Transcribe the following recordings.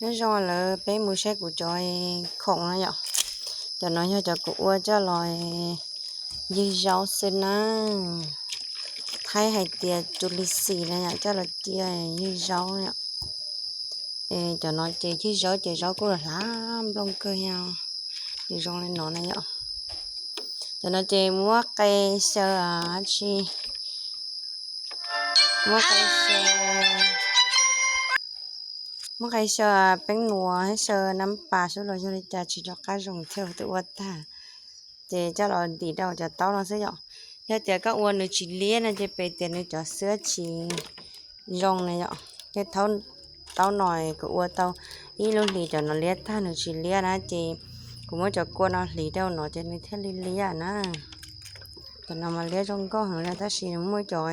Nyob zoo lawm, peb mus saib kuv cov khoom na yom. Cov no yog cov kuv ua coj los ywg zaub xwb na. Thaib hais tias tus lis xis na yom, coj los cia ywg zaub yom. Cov no ces ywg zaub ces zaub kuj los hlav nplooj kawg, nws zoo li no na yom. Cov no ces muab qe xyaw, tsis muab qe xyaw, muab qe xyaw peeb nuas thiab xyaw nab pas xwb los yog li cas tsis nco qab zoo thiab, twb ua tag. Ces coj los ntim rau cov taub no xwb yom. Yog tias koj ua nws tsis liab no ces pem tias nws cov xwab tsis zoo na yom. Ces taub no kuv ua tau ib lub hlis cov no liab tag nws tsis liab na, ces kuv muab cov kua no hliv rau no ces nws thiaj li liab na. Cov no mas liab zoo nkauj heev li tab sis nws muaj cov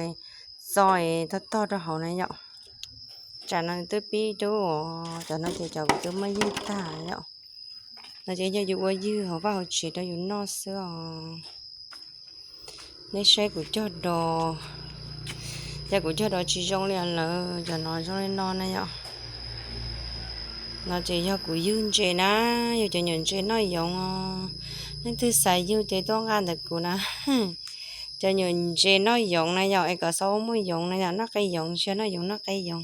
txo tog tog rau hauv na yom. Tsam no nws twb pib dub, cov no ces cov kuv twb muab ywg tag yom. No ces yog yus ua ywg hauv vaj hauv tsev rau yus noj xwb os. Nej saib kuv cog dos, ces kuv cog dos tsis zoo li lawm, cov no zoo li no na yom. No ces yog kuv ywg ntses na, yog cov nyuam ntses noj yoov os. Leej twg xav yug ces tuaj nqa ntawm kuv na. Cov nyuam ntses noj yoov na yom, es kom xav ua muaj yoov na yom, noj qe yoov, ntshe noj yoov noj qe yoov.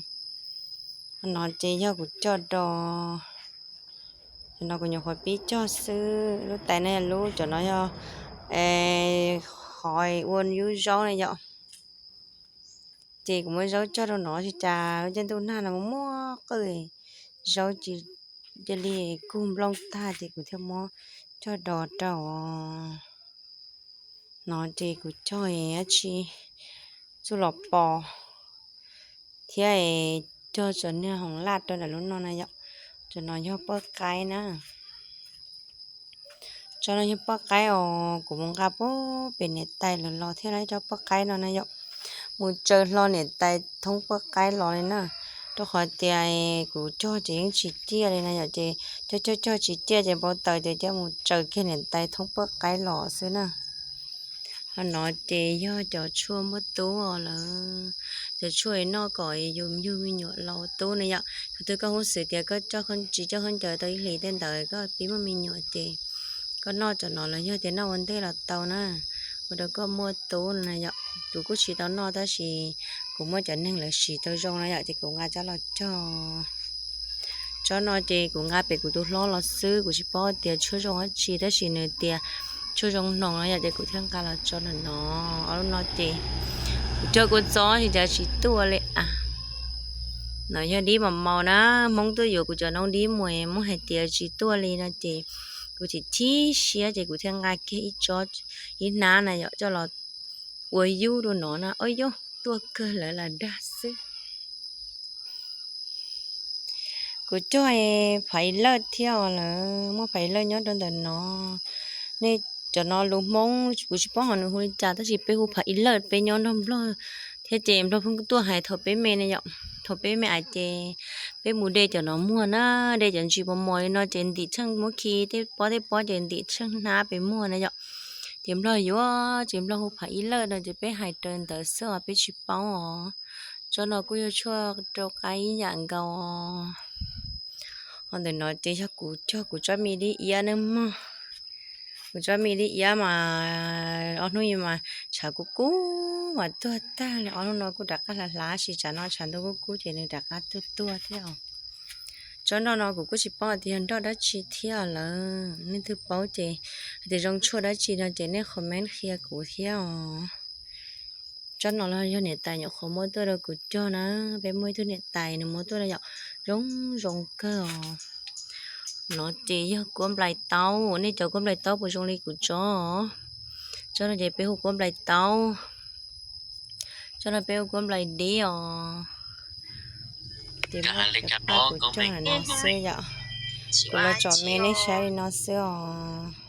No ces yog kuv cog dos, no kuv nyuam qhuav pib cog xwb. Lub tais no yog lub, cov no yog qhov ua yub zaub na yom. Ces kuv muab zaub cog rau no, ua cas lub caij ntuj nag no muaj muaj qwj, zaub cia li kub nplooj tag ces kuv thiaj muab cog dos rau. No ces kuv cog dab tsi txuj lom pos thiab cog tso niag hoom laj rau ntawm lub no na yom. Tso no yog poj qaib na. Tso no yog poj qaib os, kuv mus nqa pem niam tais lawv los thiaj li cov poj qaib no na yom. Mus tsaws hlo niam tais thoob poj qaib los li na. Rau qhov tias kuv cog ces yeej tsis ciaj li na yom, ces cog cog cog tsis ciaj ces npau taws ces coj mus tsaws kiag niam tais thoob poj qaib los xwb na. Ho no ces yog cov tshuaj muab tub lawm, cov tshuaj noj kom yus yug me nyuam los tub na yom. Thaum twg koj hnov xwb tias koj coj, tsis coj khaub ncaws tau ib hlis tej ntawd koj pib muaj me nyuam ces koj noj cov no los yog tias noj ua ntej los tau na, ua rau koj muaj tub no na yom. Kuv kuj tsis tau noj tab sis kuv muab cov neeg lawv siv tau zoo na yom, ces kuv nqa coj los cog. Tsob no ces kuv nqa pem kuv tus hlob los xwb, kuv tsis paub tias tshuaj zoo dab tsi tab sis nws tias tshuaj zoo hnoos no yom, ces kuv thiaj nqa los tso no no. Ob lub no ces kuv cog kuv txob tsis cas tsis tuaj li a. No yog dib mos maus na, Hmoob tuaj yuav kuv cov noob dib mus muab hais tias tsis tuaj li no ces kuv chim chim siab ces kuv thiaj nqa kiag ib tsob, ib hnab na yom, coj los ua yub rau no na. Ob yub tuaj kawg lawv lam dag xwb. Kuv cog phav ib lawj thiab os, lawv muaj phav ib lawj nyob rau ntawm no. Nej cov no lus Hmoob kuv tsis paub hais nws hu li cas tab sis peb hu phav ib lawj, peb nyob nrog Nplog thiab ces Nplog pheej tuaj hais thaum peb me ne yom. Thaum peb me ais ces peb mus de cov no muag na, de cov ntsis mos mos li no ces ntim tsheej muab khi tej pob tej pob ces ntim tsheej hnab pem muag na yom. Ces Nplog yuav ces Nplog hu phav ib lawj no ces peb hais raws ntawd xwb os, peb tsis paub os. Tsob no kuj yog tshuaj rau qaib ib yam nkaus. Ho ntawm no ces yog kuv cog kuv tsob me dib iab nawb mog. Kuv tsob me dib iab mas ob hnub mas tshav kub kub mas tuag tag li, ob hnub no kuj rov qab hlav hlav sis tsam no tshav ntuj kub kub ces nws rov qab tuag tuag thiab os. Tsob nroj no kuv kuj tsis paub tias yog nroj dab tsi thiab lawm, nej twg paub ces hais tias zoo tshuaj dab tsi no ces nej comment qhia kuv thiab os. Tsob no los yog niam tais nyuam qhuav muab tuaj rau kuv cog na, peb muaj ib tug niam tais nws muab tuaj rau yom, zoo zoo kawg os. No ces yog kuab nplais taub, nej cov kuab nplais taub puas zoo li kuv tsob? Tsob no ces peb hu kuab nplais taub, tsob no peb hu kuab nplais dib os. Ces muab kuv cog no xwb yom, kuv los tsom me nej saib li no xwb os.